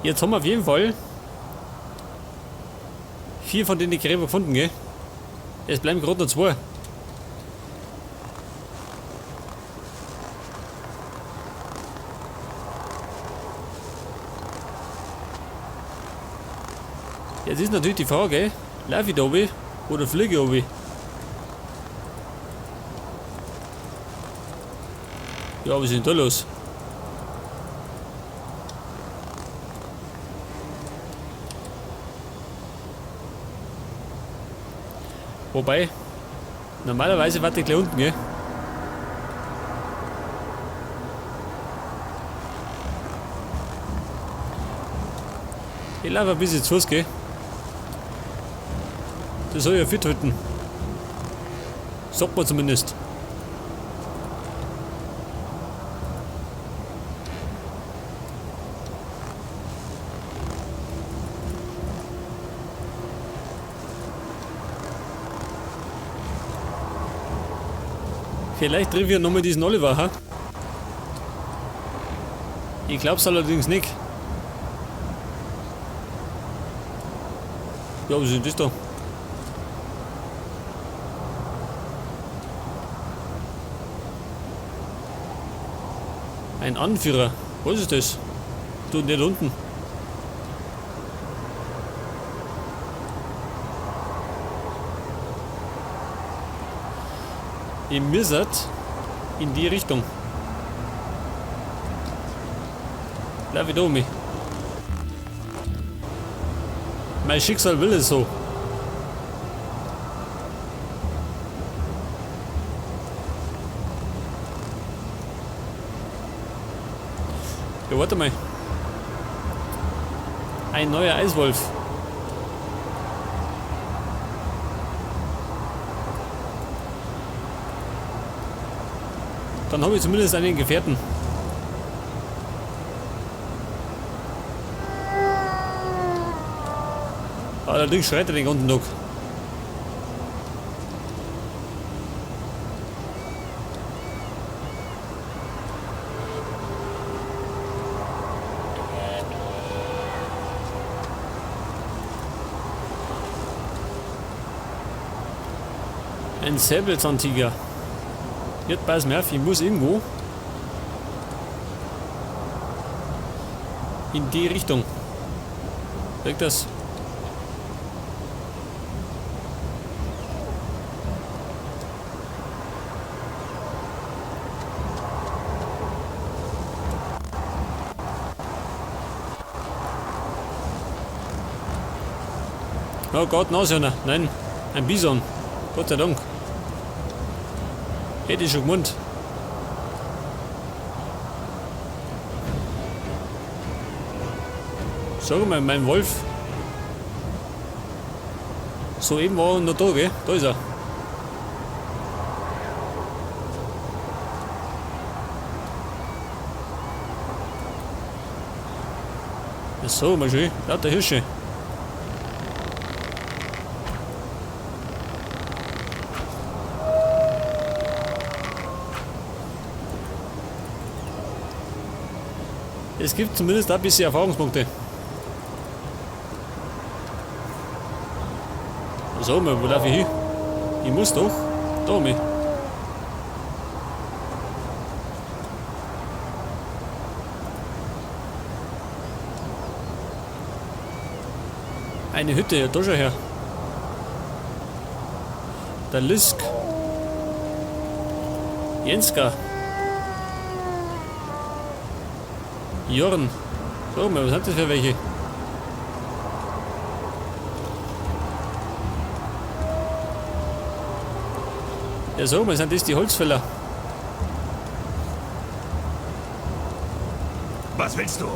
Jetzt haben wir auf jeden Fall 4 von denen Gräber gefunden, gell? Es bleiben gerade noch 2. Jetzt ist natürlich die Frage, lauf ich da runter oder fliege ich runter? Ja, was ist denn da los? Wobei, normalerweise warte ich gleich unten, gell? Ich laufe ein bisschen zu Fuß, gell? Das soll ja fit halten. Sagt man zumindest. Vielleicht treffe ich ja nochmal diesen Oliver, ha? Ich glaub's allerdings nicht. Ja, was ist denn das da? Ein Anführer. Was ist das? Du, nicht unten. Ihr müsst in die Richtung. Bleib wieder um mich. Mein Schicksal will es so. Ja, warte mal. Ein neuer Eiswolf. Dann habe ich zumindest einen Gefährten. Allerdings schreit er den ganzen Tag. Ein Säbelzahntiger. Jetzt pass mir auf, ich muss irgendwo in die Richtung. Sag das. Oh Gott, Nashörner. Nein, ein Bison. Gott sei Dank. Hätte ich schon gemeint. Sag mal, mein Wolf. Soeben war er noch da, gell? Da ist er. Ja, so, mal schön. Lauter Hirsche. Es gibt zumindest ein bisschen Erfahrungspunkte. So, mal, wo darf ich hin? Ich muss doch. Da, mich. Eine Hütte, ja, da schon her. Der Lisk. Jenska. Jorn. So, was sind das für welche? Ja, so, was sind das, die Holzfäller? Was willst du?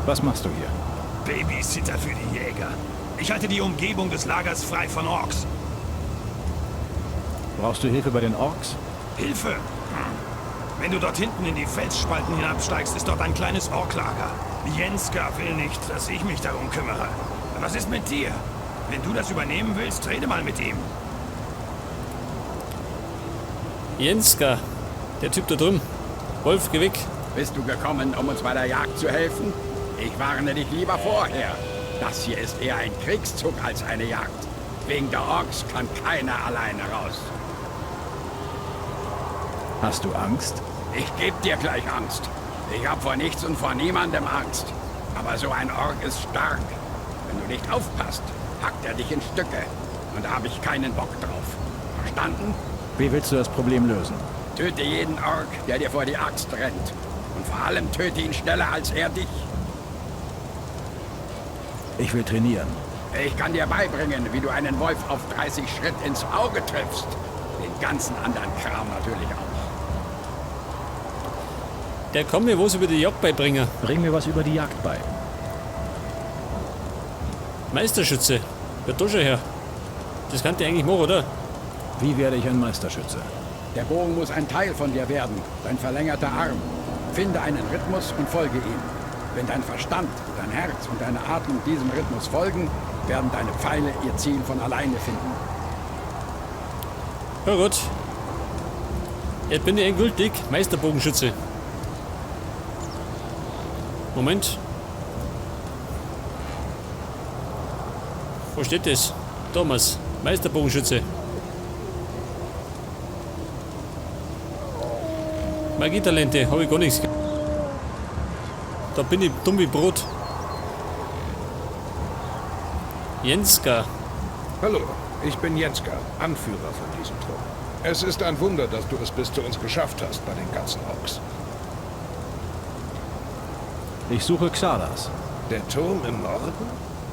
Was machst du hier? Babysitter für die Jäger. Ich halte die Umgebung des Lagers frei von Orks. Brauchst du Hilfe bei den Orks? Hilfe? Wenn du dort hinten in die Felsspalten hinabsteigst, ist dort ein kleines Orklager. Jenska will nicht, dass ich mich darum kümmere. Was ist mit dir? Wenn du das übernehmen willst, rede mal mit ihm. Jenska, der Typ da drüben. Wolf, geh weg. Bist du gekommen, um uns bei der Jagd zu helfen? Ich warne dich lieber vorher. Das hier ist eher ein Kriegszug als eine Jagd. Wegen der Orks kann keiner alleine raus. Hast du Angst? Ich geb dir gleich Angst. Ich hab vor nichts und vor niemandem Angst. Aber so ein Ork ist stark. Wenn du nicht aufpasst, hackt er dich in Stücke. Und da habe ich keinen Bock drauf. Verstanden? Wie willst du das Problem lösen? Töte jeden Ork, der dir vor die Axt rennt. Und vor allem töte ihn schneller als er dich. Ich will trainieren. Ich kann dir beibringen, wie du einen Wolf auf 30 Schritt ins Auge triffst. Den ganzen anderen Kram natürlich auch. Der kann mir was über die Jagd beibringen. Bring mir was über die Jagd bei. Meisterschütze. Ja, da schon her. Das kann der eigentlich machen, oder? Wie werde ich ein Meisterschütze? Der Bogen muss ein Teil von dir werden, dein verlängerter Arm. Finde einen Rhythmus und folge ihm. Wenn dein Verstand, dein Herz und deine Atmung diesem Rhythmus folgen, werden deine Pfeile ihr Ziel von alleine finden. Ja gut. Jetzt bin ich endgültig Meisterbogenschütze. Moment. Wo steht das? Thomas, Meisterbogenschütze. Magietalente, habe ich gar nichts. Da bin ich dumm wie Brot. Jenska. Hallo, ich bin Jenska, Anführer von diesem Trupp. Es ist ein Wunder, dass du es bis zu uns geschafft hast bei den ganzen Orks. Ich suche Xardas. Der Turm im Norden?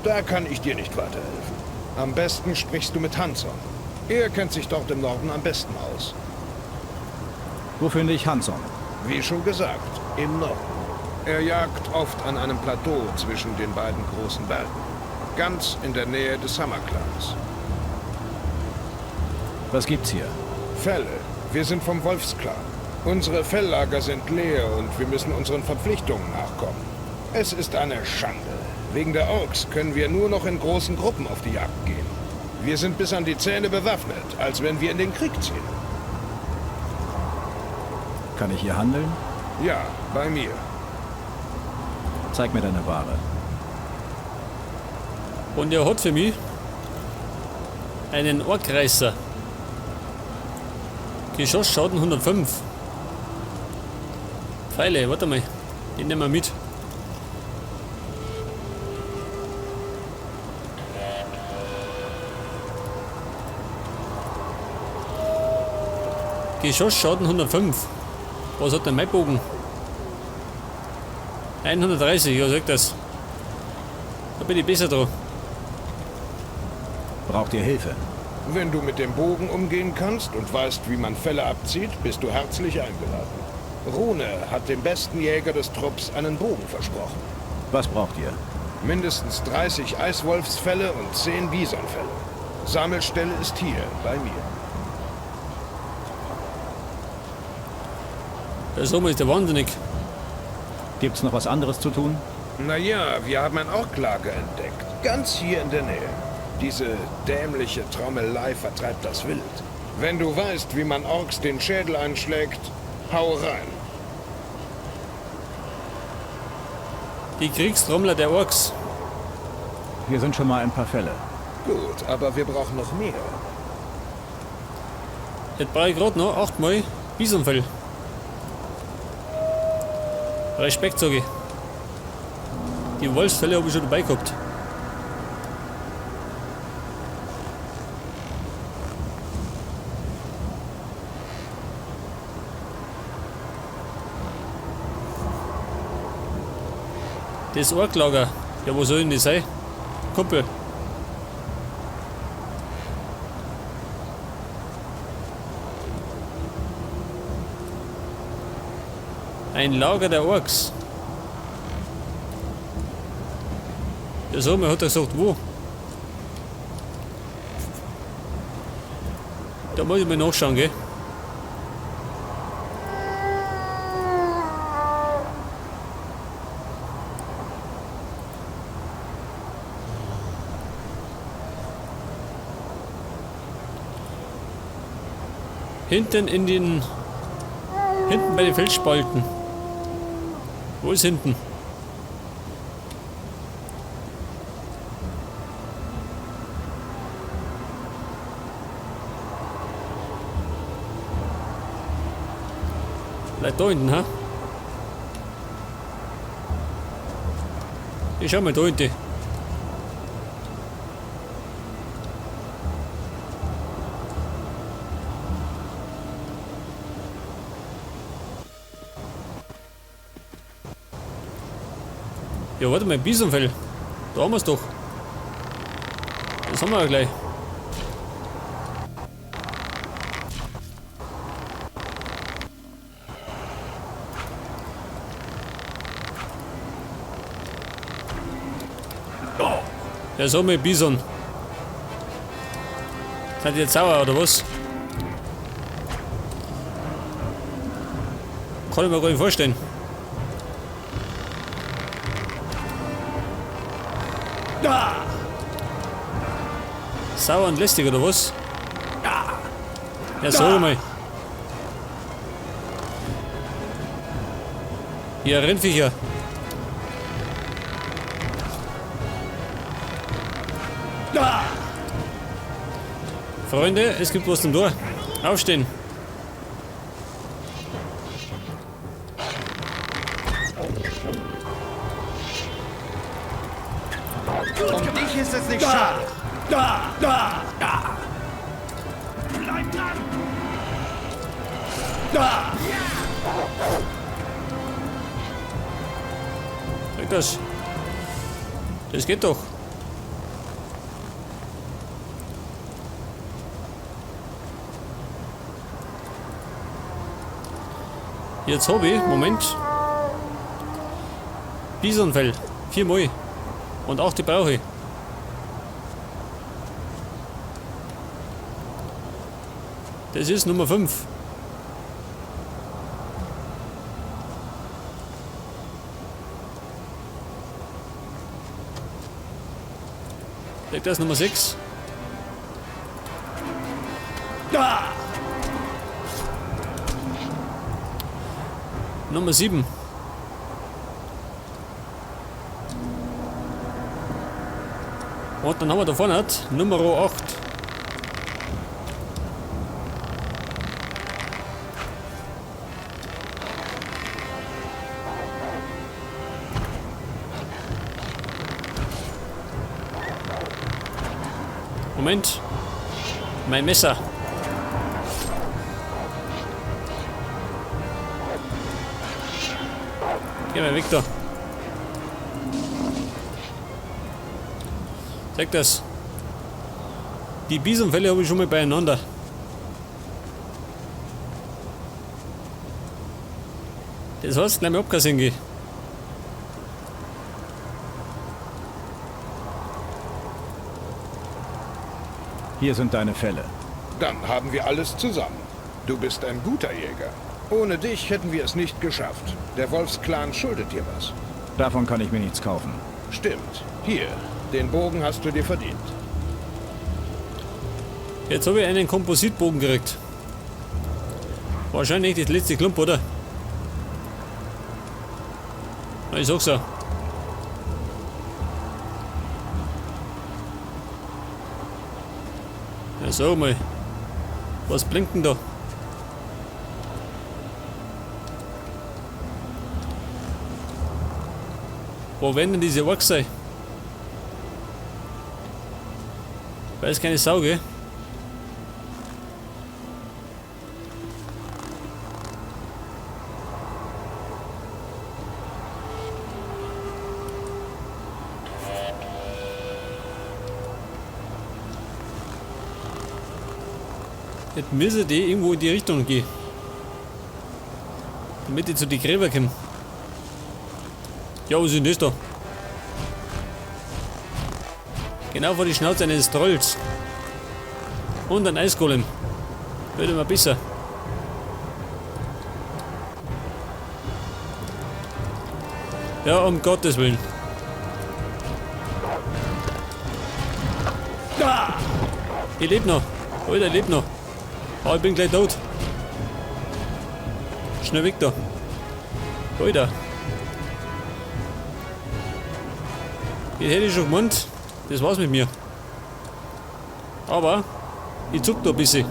Da kann ich dir nicht weiterhelfen. Am besten sprichst du mit Hanson. Er kennt sich dort im Norden am besten aus. Wo finde ich Hanson? Wie schon gesagt, im Norden. Er jagt oft an einem Plateau zwischen den beiden großen Bergen. Ganz in der Nähe des Hammerclans. Was gibt's hier? Felle. Wir sind vom Wolfsclan. Unsere Felllager sind leer und wir müssen unseren Verpflichtungen nachkommen. Es ist eine Schande. Wegen der Orks können wir nur noch in großen Gruppen auf die Jagd gehen. Wir sind bis an die Zähne bewaffnet, als wenn wir in den Krieg ziehen. Kann ich hier handeln? Ja, bei mir. Zeig mir deine Ware. Und er hat für mich einen Orkreißer. Geschossschaden 105. Pfeile, warte mal. Den nehmen wir mit. Geschossschaden 105. Was hat denn mein Bogen? 130, ja, sag das. Da bin ich besser dran. Braucht ihr Hilfe? Wenn du mit dem Bogen umgehen kannst und weißt, wie man Felle abzieht, bist du herzlich eingeladen. Rune hat dem besten Jäger des Trupps einen Bogen versprochen. Was braucht ihr? Mindestens 30 Eiswolfsfelle und 10 Bisonfelle. Sammelstelle ist hier, bei mir. Der Sommer ist ja wahnsinnig. Gibt's noch was anderes zu tun? Naja, wir haben ein Orklager entdeckt. Ganz hier in der Nähe. Diese dämliche Trommelei vertreibt das Wild. Wenn du weißt, wie man Orks den Schädel einschlägt, hau rein. Die Kriegstrommler der Orks. Hier sind schon mal ein paar Fälle. Gut, aber wir brauchen noch mehr. Jetzt brauche ich gerade noch 8 Mal Bisonfell. Respekt, sage ich. Die Wolfsfälle habe ich schon dabei gehabt. Das Orklager. Ja, wo soll denn das sein? Kumpel. Ein Lager der Orks. Ja, so, mir hat er gesagt, wo? Da muss ich mal nachschauen, gell? Hinten in den... Hinten bei den Felsspalten. Wo ist hinten? Vielleicht da hinten, ha? Ich schau mal da hinten. Ja, warte mal, Bisonfell. Da haben wir's doch. Das haben wir ja gleich. Ja, so mit Bison. Seid ihr jetzt sauer oder was? Kann ich mir gar nicht vorstellen. Sauer und lästig oder was? Ja, sag mal. Hier, Rennviecher. Freunde, es gibt was zum Tor. Aufstehen. Um dich ist es nicht schade. Da! Da! Bleib dran! Sag das. Das geht doch. Jetzt hab ich, Moment. Bisonfell. 4 Mal. Und 8 brauche ich. Das ist Nummer 5. Das ist Nummer 6. Nummer 7. Und dann haben wir da vorne Nummer 8. Moment. Mein Messer. Geh mal weg da. Zeig das. Die Bisonfälle habe ich schon mal beieinander. Das heißt, gleich mal abkassieren gehen. Hier sind deine Felle. Dann haben wir alles zusammen. Du bist ein guter Jäger. Ohne dich hätten wir es nicht geschafft. Der Wolfsclan schuldet dir was. Davon kann ich mir nichts kaufen. Stimmt. Hier, den Bogen hast du dir verdient. Jetzt habe ich einen Kompositbogen gekriegt. Wahrscheinlich das letzte Klump, oder? Na, ich sag's ja. Ja, sag mal. Was blinkt denn da? Wo werden denn diese Orks sein? Weiß keine Sau, gell? Jetzt müssen die irgendwo in die Richtung gehen. Damit die zu den Gräber kommen. Ja, was ist denn das da? Genau vor die Schnauze eines Trolls. Und ein Eisgolem. Wird immer besser. Ja, um Gottes Willen. Ich leb noch. Alter, ich leb noch. Aber ich bin gleich tot. Schnell weg da. Alter. Das hätte ich schon gemeint. Das war's mit mir. Aber ich zuck da ein bisschen.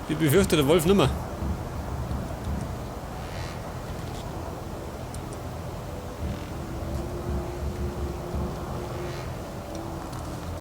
Ich befürchte der Wolf nimmer.